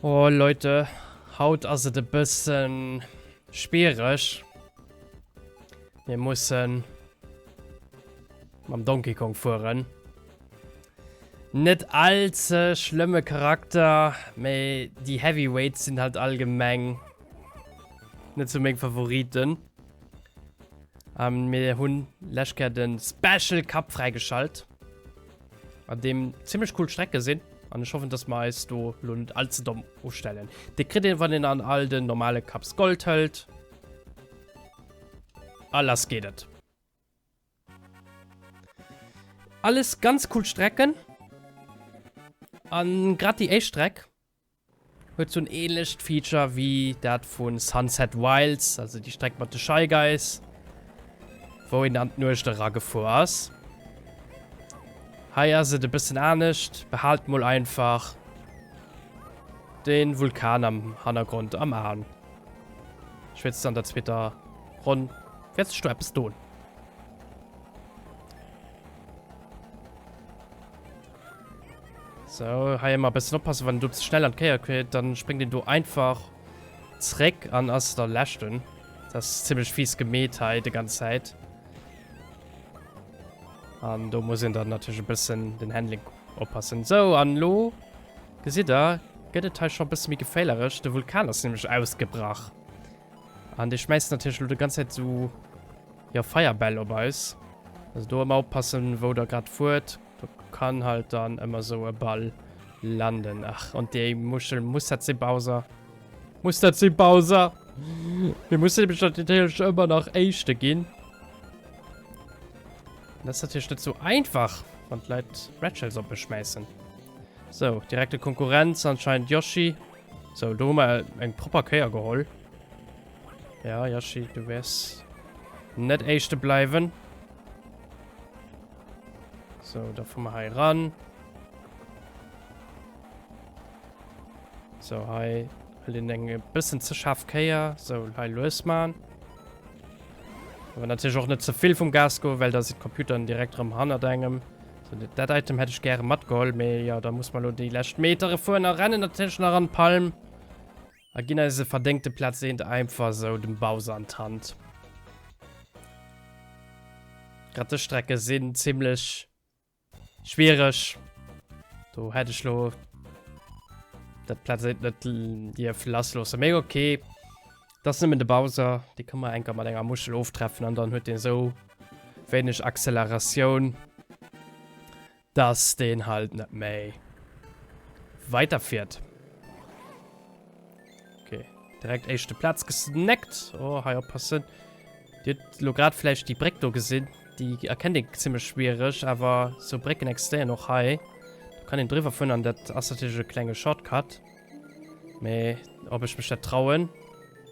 Oh Leute, haut ass et e bëssen schwiereg. Mir mussen mam Donkey Kong fueren. Net all ze schlëmme Charakter, mee déi Heavyweights sinn halt allgemeng net sou meng Favoriten. Ähm, mir hunn lescht Kéier den Special Cup fräigeschalt. An deem zimmlech cool Strecke sinn. An ech hoffen, dass mer eis do lo net all ze domm ustellen. Dee kritt een, wann een an all den normale Cups Gold hëlt. A lass geet et. Alles ganz cool Strecken. An grad déi éischt Streck Huet sou en ähnlecht Feature wéi dat vu Sunset Wilds, also déi Streck mat de Shy Guys, wou een an d'Nuecht eragefuer ass. Hei ass et e bëssen anescht, behaalt mol einfach den Vulkan am Hannergrond am Aen. Spéitstens an der zweeter Ronn wäert sech do eppes doen. So, hei ëmmer e bëssen oppassen, wann du ze schnell an d'Kéier kritt, dann spréngt een do einfach zréck an ass der Leschten. Dat ass zimmlech fies gemeet hei de ganz Zäit. An do muss een dann natierlech e bëssen den Handling oppassen. So, an lo gesitt der, gëtt et hei scho e bësse méi geféierlech. De Vulkan ass nämlech ausgebrach. An dee schmäisst natierlech lo de ganz Zäit sou, jo, Feierbäll op eis. Also do ëmmer oppassen, wou der grad fuert. Do kann halt dann ëmmer sou e Ball landen. Ach, und déi Muschel, muss dat sinn, Bowser? Muss dat sinn, Bowser? Mir mussen nämlech natierlech ëmmer nach Éischte ginn. Dat ass natierlech net sou einfach, wann d'Leit Red Shells op mech schmäissen. So, direkte Konkurrenz anscheinend Yoshi. So, do hu mer eng propper Kéier geholl. Ja, Yoshi, du wäers net Éischte bleiwen. So, da fuere mer hei ran. So, hei hëlt een eng e bëssen ze schaarf Kéier. So, hei lues man. Awer natierlech och net ze vill vum Gas goen, well da sinn d'Computeren direkt erëm hannert engem. So, dat Item hätt ech gäre matgeholl, mee jo, da muss mer elo déi lescht Metere fueren a rennen natierlech nach an d'Palm. A ginn eise verdéngte Plaz eent einfach sou dem Bowser an d'Hand. Grad dës Strecke sinn zimmlech schwiereg. Do hätt ech lo dat Plaz eent net dierf lassloossen. Mee okay, dat ass nëmmen de Bowser. Dee ka mer enker mat enger Muschel oftreffen an dann huet deen sou wéineg Acceleratioun. Dass deen halt net méi weiterfiert. Okay, direkt éischte Platz gesnackt. Oh, hei oppassen. Dir hutt lo grad vläicht déi Bréck do gesinn. Déi erkennt een zimmlech schwiereg, awer sou Brécken existéieren och hei. Do kann een driwwer fueren an dat ass natierlech e klenge Shortcut. Mee ob ech mech dat trauen?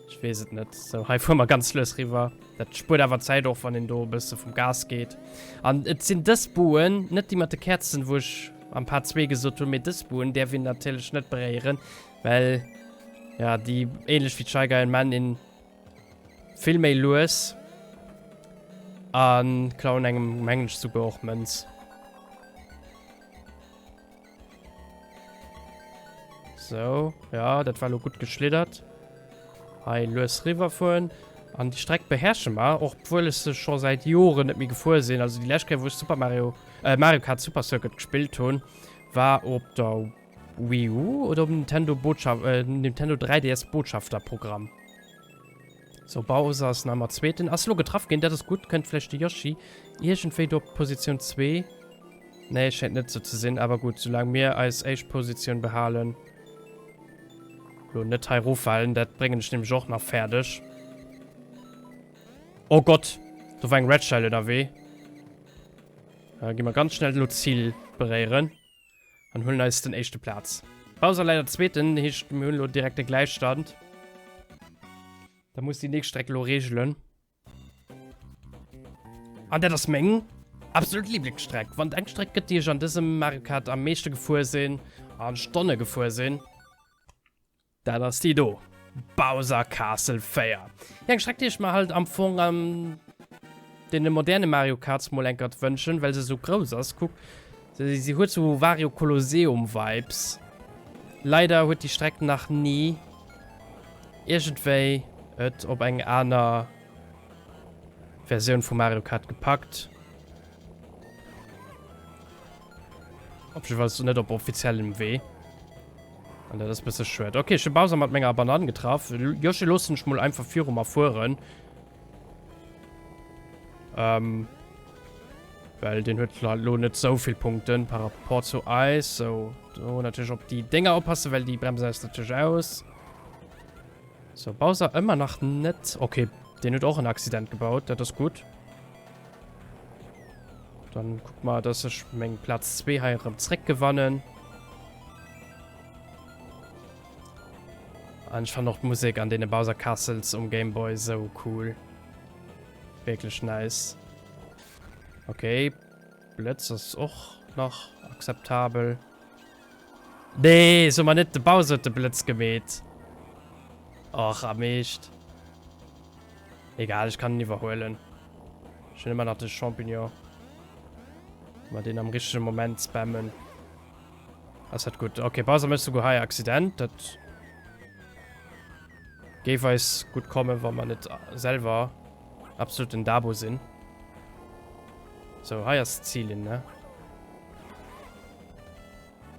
Ech weess et net. Sou, hei fuere mer ganz lues riwwer. Dat spuert awer Zäit och, wann een do e bësse vum Gas geet. An et sinn dës Buen, net déi mat de Käerzen, wou ech am Part 2 gesot hunn, mee dës Buen däerf een natierlech net beréieren, well, ja, déi, ähnlech wéi d'Shy Guy Man, een vill méi lues a klauen engem, mengen ech, souguer och Mënz. So, ja, dat war lo gutt geschliddert. Hei lues riwwerfueren. An déi Streck beherrsche mer, och obwuel ech se scho säit Joren net méi gefuer sinn. Also déi lescht Kéier, wou ech Super Mario, äh, Mario Kart Super Circuit gespillt hunn, war op der Wii U oder op Nintendo Botschaft, äh, Nintendo 3DS Botschafterprogramm. So, Bowser ass nach ëmmer Zweeten. Ass lo getraff ginn, dat ass gutt. Kënnt vläicht de Yoshi iergendwéi do op Positioun 2. Nee, schéngt net sou ze sinn. Awer gutt, soulaang mir eis éischt Positioun behalen. Lo net hei roffalen, dat bréngen ech nämlech och nach fäerdeg. Oh Gott, do war eng Red Shell ënnerwee. Da gi mer ganz schnell lo d'Zil beréieren. An huelen eis den éischte Plaz. Bowser leider zweeten, heescht mir hunn lo direkt de Gläichstand. Da muss déi nächst Streck lo regelen. An dat ass meng absolut Lieblingsstreck. Wann et eng Streck gëtt, déi ech an dësem Mario Kart am meeschte gefuer sinn, an Stonne gefuer sinn, dat ass déi do. Bowser Castle 4. Ja, eng Streck, déi ech mer halt am Fong an deene moderne Mario Karts mol enkert wënschen, well se sou grouss ass. Kuck, si, si huet sou Wario Colosseum Vibes. Leider huet déi Streck nach ni iergendwéi et op eng aner Versioun vu Mario Kart gepackt. Op jiddefalls net op offiziellem Wee. An dat ass bësse schued. Okay, ech hu Bowser mat menger Banann getraff. Yoshi loossen ech mol einfach viru mer fueren. Ähm, well den huet lo net sou vill Punkten par rapport zu eis. So, do natierlech op déi Dénger oppassen, well déi bremsen eis natierlech aus. So, Bowser ëmmer nach net. Okay, den huet och en Accident gebaut, dat ass gutt. Dann guck mal, dass ech meng Platz 2 hei erëm zréckgewannen. An ech fannen och d'Musek an deene Bowser Castles um Game Boy sou cool. Wierklech nice. Okay, Blëtz ass och nach akzeptabel. Nee, so mer net, de Bowser huet de Blëtz gemeet. Och, am Eescht. Egal, ech kann en iwwerhuelen. Ech hunn ëmmer nach de Champignon. Wa mer deen am richtege Moment spammen, ass dat gutt. Okay, Bowser mécht souguer hei Accident. Dat géif eis gutt kommen, wa mer net selwer absoluten Dabo sinn. So, hei ass d'Zillinn, ne?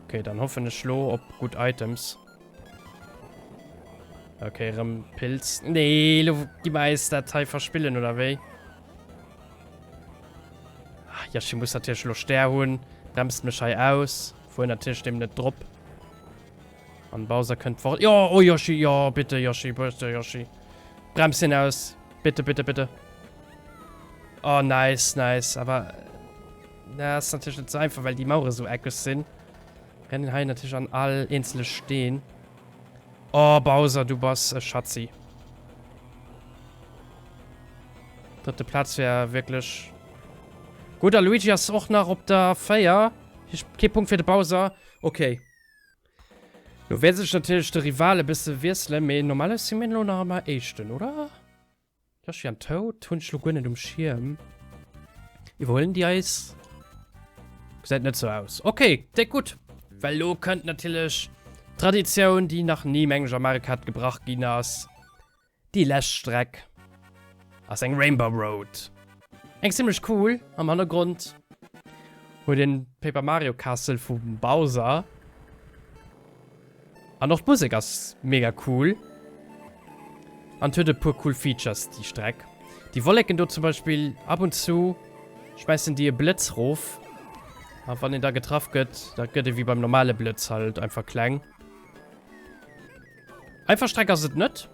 Okay, dann hoffen ech lo op gutt Items. Okay, rëm Pilz. Nee, lo gi mer eis dat hei verspillen, oder wéi? Ah, Yoshi muss natierlech lo Stär hunn. Bremst mech hei aus. Fuer natierlech deem net drop. An Bowser kënnt fort. Jo, oh Yoshi, jo, bitte Yoshi, bitte Yoshi. Brems hien aus. Bitte, bitte, bitte. Oh, nice, nice. Aber na, ist natürlich nicht so einfach, weil die Mauern so eckig sind. Rennen hei natürlich an all eenzele Steen. Oh, Bowser, du bass e Schatzi. Drëtte Platz wär wirklich gut. A Luigi ass och nach op der 4. Kee Punkt fir de Bowser. Okay. Lo wäert sech natierlech de Rival e bësse wiesselen, mee normalerweis si mir elo nach ëmmer Éischten, oder? Yoshi an Toad hunn ech lo guer net um Schierm. Iwwerhuelen déi eis? Gesäit net sou aus. Okay, déck gutt. Well lo kënnt natierlech d'Traditioun, déi nach ni, meng ech, am Mario Kart gebrach ginn ass. Déi lescht Streck ass eng Rainbow Road. Eng zimmlech cool. Am Hannergrond huet een d'Paper Mario Castle vum Bowser. An och d'Musek ass mega cool. An huet e puer cool Features déi Streck. Déi Wolleken do zum Beispill, ab und zu schmäissen déi e Blëtz rof. A wann een da getraff gëtt, da gëtt ee wéi beim normale Blëtz halt einfach kleng. Einfach Streck ass et net.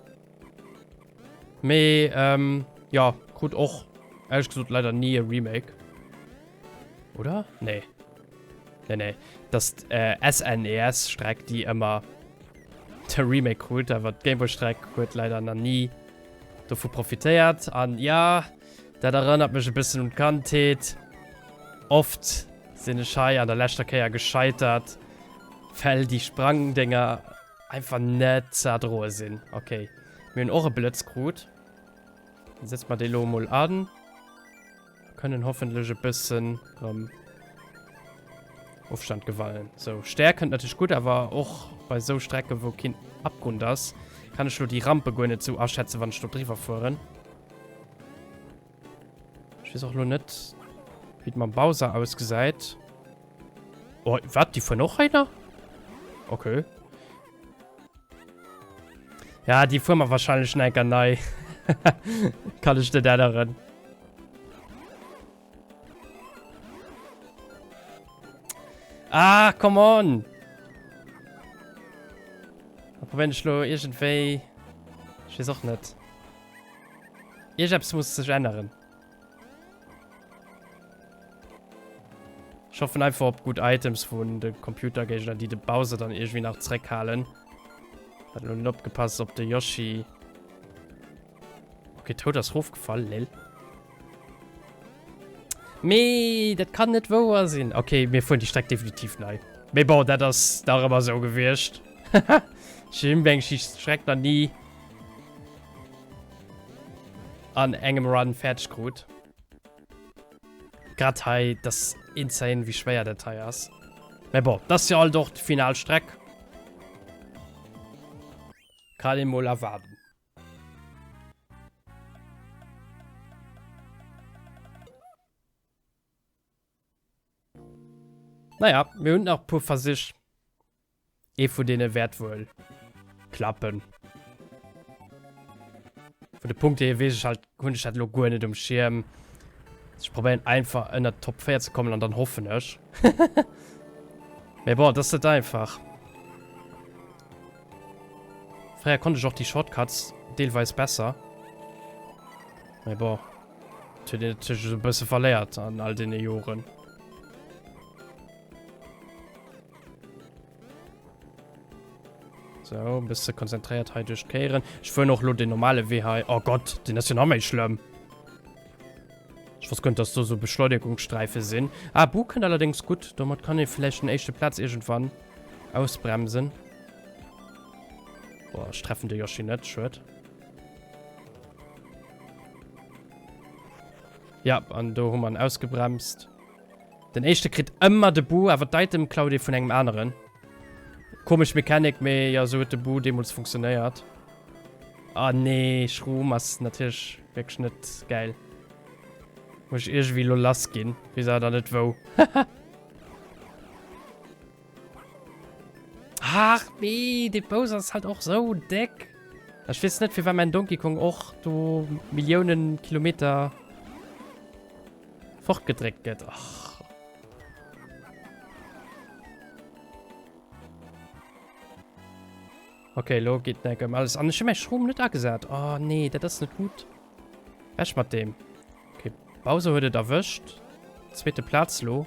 Mee, ähm, ja, krut och, ehrlech gesot, leider nie e Remake. Oder? Nee. Nee, nee. Das äh, SNES-Streck, déi ëmmer de Remake krut, awer d'Gameboy-Streck huet leider nach nie dovu profitéiert. An ja, dat erënnert mech e bëssen un d'Kandheet. Oft sinn ech hei an der leschter Kéier gescheitert, well déi Sprangdénger einfach net ze erdroe sinn. Okay, mir hunn och e Blëtz krut. Dann setze mer dee lo emol an. Kënnen hoffentlech e bëssen rëm Ofstand gewannen. Sou, Stär kënnt natierlech gutt, awer och bei sou Strecke wou keen Abgrund ass, kann ech lo déi Rampe guer net sou aschätzen, wann ech do driwwer fueren. Ech weess och lo net, wéi et mam Bowser ausgesäit. Oh, wat? Déi fueren och hei nach? Okay. Ja, déi fuere mer wahrscheinlech nach enker nei. Kann ech net änneren. Ah, come on! Da probéieren ech lo iergendwéi... Ech weess och net. Iergeppes muss sech änneren. Ech hoffen einfach op gutt Items vun de Computergéigner, déi de Bowser dann iergendwéi nach zréckhalen. Hat elo net opgepasst op de Yoshi. Okay, Toad ass rofgefall, lel. Mee dat kann net wouer sinn. Okay, mir fueren déi Streck definitiv nei. Mee bon, dat ass dach ëmmer esou gewiescht. Ech hunn meng déi Streck nach ni an engem Run fäerdeg krut. Grad hei, dat ass insane, wéi schwéier dat hei ass. Mee bon, dat ass jo alt och d'final Streck. Kann een mol erwaarden. Naja, mir hunn nach e puer Versich. Ee vun deene wäert wuel klappen. Vun de Punkte hier weess ech halt, hunn ech dat elo guer net um Schierm. Ech probéieren einfach ënnert d'Top 4 ze kommen an dann hoffen ech. Mee bon, dat ass net einfach. Fréier konnt ech och déi Shortcuts deelweis besser. Mee bon, dat huet een natierlech esou e bësse verléiert an all deene Joren. So, e bësse konzentréiert hei duerch d'Kéieren. Ech fueren och elo den normale Wee hei. Oh Gott, deen ass jo nach méi schlëmm. Ech wosst guer net, dass do sou Beschleunigungssträife sinn. Ah, Bu kënnt allerdéngs gutt. Domat kann ee vläicht den éischte Plaz iergendwann ausbremsen. Boah, ech treffen de Yoshi net. Schued. Ja, an do hu mer en ausgebremst. Den éischte kritt ëmmer de Bu, awer d'Item klaut ee vun engem aneren. Komesch Mechanik, mee jo, sou huet de Bu deemools funktionéiert. Ah nee, Schroom ass natierlech wierklech net gäil. Muss ech iergendwéi elo lass ginn, weess awer dann net wou. Ach nee, de Bowser ass halt och sou déck. Ech weess net, firwat mäin Donkey Kong och do Milliounen Kilometer fortgedréckt gëtt. Ach. Okay, lo geet nek ëm alles an. Ech hu mäi Schroom net agesat. Oh nee, dat ass net gutt. Ech mat deem. Okay, Bowser huet et erwëscht. Zweete Plaz lo.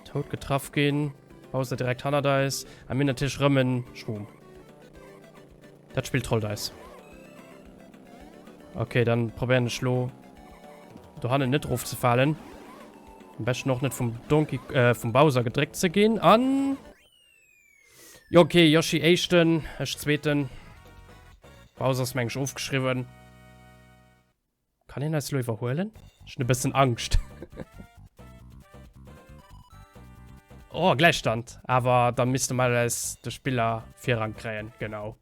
Toad getraff ginn. Bowser direkt hannert eis. A mir natierlech rëm en Schroom. Dat Spill trollt eis. Okay, dann probéieren ech lo dohannen net rofzefalen. Am beschten och net vum Donkey, äh, vum Bowser gedréckt ze ginn. An... Jo, okay, Yoshi éischten, ech zweeten. Bowser ass meng ech ofgeschriwwen. Kann een eis lo iwwerhuelen? Ech hunn e bëssen Angscht. Oh, Gläichstand. Awer dann misst normalerweis de Spiller Virrang kréien. Genau.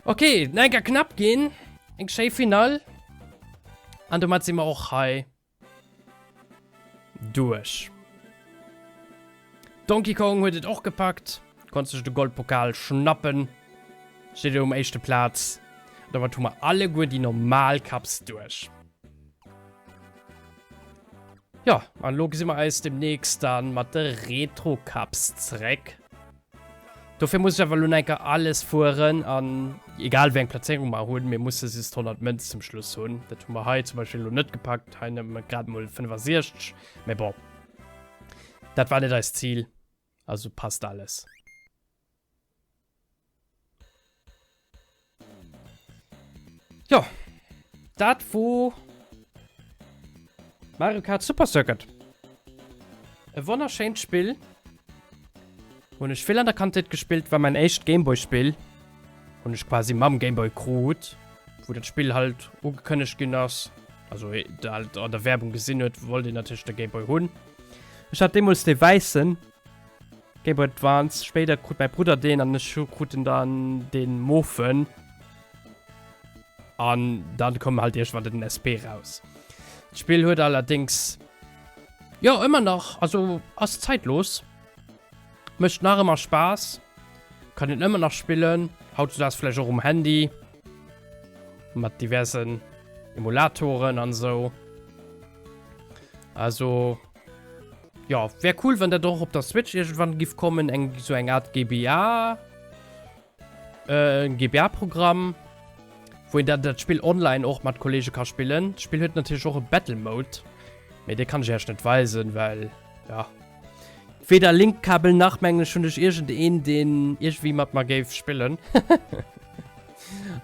Okay, enker knapp ginn. Eng schéi Finale. An domat si mer och hei duerch. Donkey Kong huet et och gepackt, konnt sech de Goldpokal schnappen, steet elo um éischte Plaz. An domat hu mer alleguer déi normal Cups duerch. Jo, an elo gesi mer eis demnächst dann mat de Retro Cups zréck. Dofir muss ech awer elo enker alles fueren an egal wéi eng Plazéierung mer hunn, mir musse just 100 Mënz zum Schluss hunn. Dat hu mer hei zum Beispill elo net gepackt, hei nëmme grad mol 65, mä bon, dat war net eist Zil, also passt alles. Jo, dat wor Mario Kart Super Circuit. E wonnerschéint Spill. Hunn ech vill an der Kandheet gespillt, war mäin éischt Gameboy-Spill. Hunn ech quasi mam Gameboy krut, wou dat Spill halt ugekënnegt ginn ass. Also halt an der Werbung gesinn huet, wollt een natierlech de Gameboy hunn. Ech hat deemools dee wäissen. Game Boy Advance. Spéider krut mäi Brudder deen an ech kruten dann dee mofen. An dann koum halt iergendwann den SP raus. D'Spill huet allerdéngs jo ëmmer nach, also ass zeitlos, mécht nach ëmmer Spaass, kann een ëmmer nach spillen, hautzudaags vläicht och um Handy mat diversen Emulatoren an esou. Also Jo, wär cool wann dat och op der Switch iergendwann giff kommen, eng sou eng Art GBA äh, GBA Programm, wou een dann dat Spill online och mat Kollege ka spillen. D'Spill huet natierlech och e Battle Mode, mee dee kann ech iech net weisen, well ja weder Linkkabel nach mengen ech hunn ech iergend een deen iergendwéi mat mer géif spillen.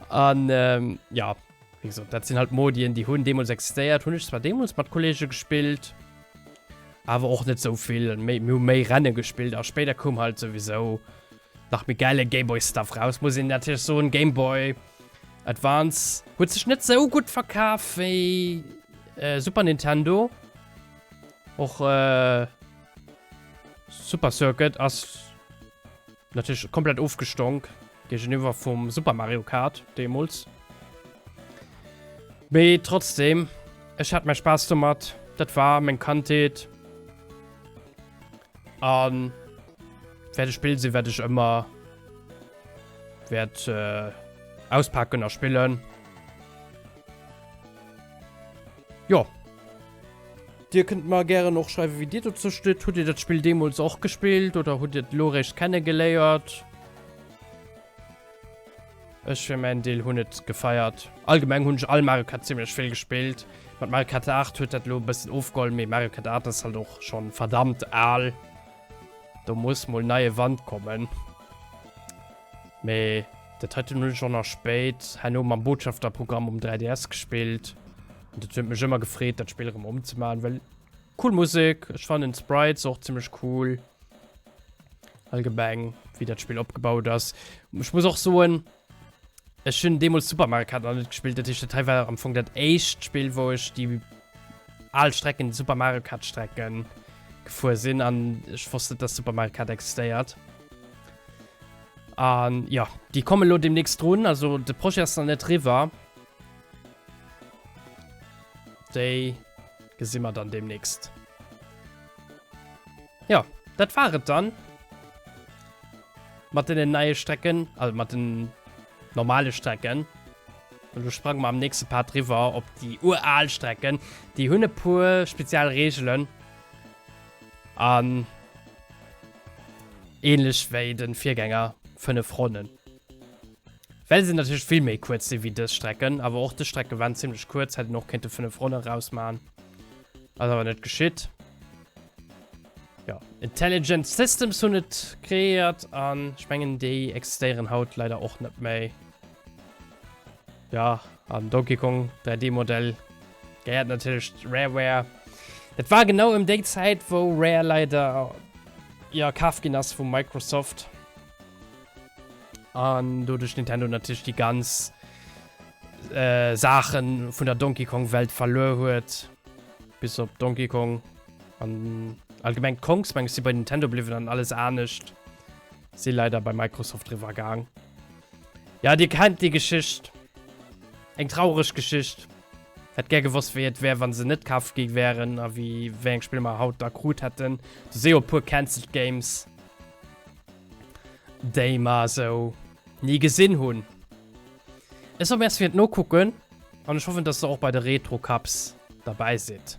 An ähm, ja. Wéi gesot, dat sinn halt Modien, déi hunn deemools existéiert. Hunn ech zwar deemools mat Kollege gespillt, awer och net sou vill. Méi, mir hu méi Renne gespillt a spéider koum halt souwisou nach méi gäile Gameboy-Stuff raus. Muss een natierlech soen, Gameboy Advance huet sech net sou gutt verkaf wéi äh, Super Nintendo. Och äh, Super Circuit ass. Natierlech komplett ofgestonk géigeniwwer vum Super Mario Kart deemools. Mee trotzdem, ech hat mäi Spaass domat. Dat war meng Kandheet. An wäert e Spill sinn, wat ech ëmmer wäert äh, auspaken a spillen. Jo. Dir kënnt mer gären och schreiwen, wéi dir dozou steet. Hutt dir dat Spill deemools och gespillt oder hutt dir et elo réischt kennegeléiert? Ech fir mäin Deel hunn et gefeiert. Allgemeng hunn ech all Mario Kart zimmlech vill gespillt. Mat Mario Kart 8 huet dat elo e bëssen ofgeholl, mee Mario Kart 8 ass halt och schonn verdammt al. Do muss mol neie Wand kommen. Mee dat heiten hunn ech och nach spéit herno mam Botschafterprogramm um 3DS gespillt. An dat huet mech ëmmer gefreet, dat Spill erëm omzemaachen, well cool Musek, ech fannen d'Sprites och zimmlech cool. Allgemeng, wéi dat Spill opgebaut ass. Ech muss och soen, ech hunn deemools Super Mario Kart nach net gespillt. Dat heescht, dat hei war am Fong dat éischt Spill, wou ech déi al Strecken, déi Super Mario Kart Strecken gefuer sinn. An ech wosst net, dass Super Mario Kart existéiert. An ja, déi kommen elo demnächst drun. Also de Projet ass nach net riwwer. Déi gesi mer dann demnächst. Ja, dat war et dann. Mat den neie Strecken, also mat den normale Strecken. Und du sprangen wir am nächsten Part riwer op die ural Strecken. Die hunn e puer spezial Regelen. An ähnlech wéi den Virgänger 5 Ronnen. Well se natierlech vill méi kuerz sinn wéi dës Strecken, awer och dës Strecke waren zimmlech kuerz, hätt een och kéinte 5 Ronnen rausmachen. Ass awer net geschitt. Ja, Intelligent Systems hunn et kreéiert an ech mengen déi existéieren haut leider och net méi. Ja, an Donkey Kong 3D-Modell gehéiert natierlech Rareware. Dat war genau ëm déi Zäit, wou Rare leider ja kaf ginn ass vu Microsoft. An doduerch Nintendo natierlech déi ganz äh, Saachen vun der Donkey Kong Welt verluer huet. Bis op Donkey Kong an allgemeng d'Kongs meng ech si bei Nintendo bliwwen an alles anescht si leider bei Microsoft riwwer gaang. Ja, dir kennt déi Geschicht. Eng traureg Geschicht. Hätt gär gewosst wéi et wär wann se net kaf gi wären a wéi wéi eng Spiller mer haut da krut hätten. Do si jo e puer cancelled Games. Déi mer esou ni gesinn hunn. Ech soe Merci fir d'Nokucken an ech hoffen, dass der och bei de Retro Cups derbäi sidd.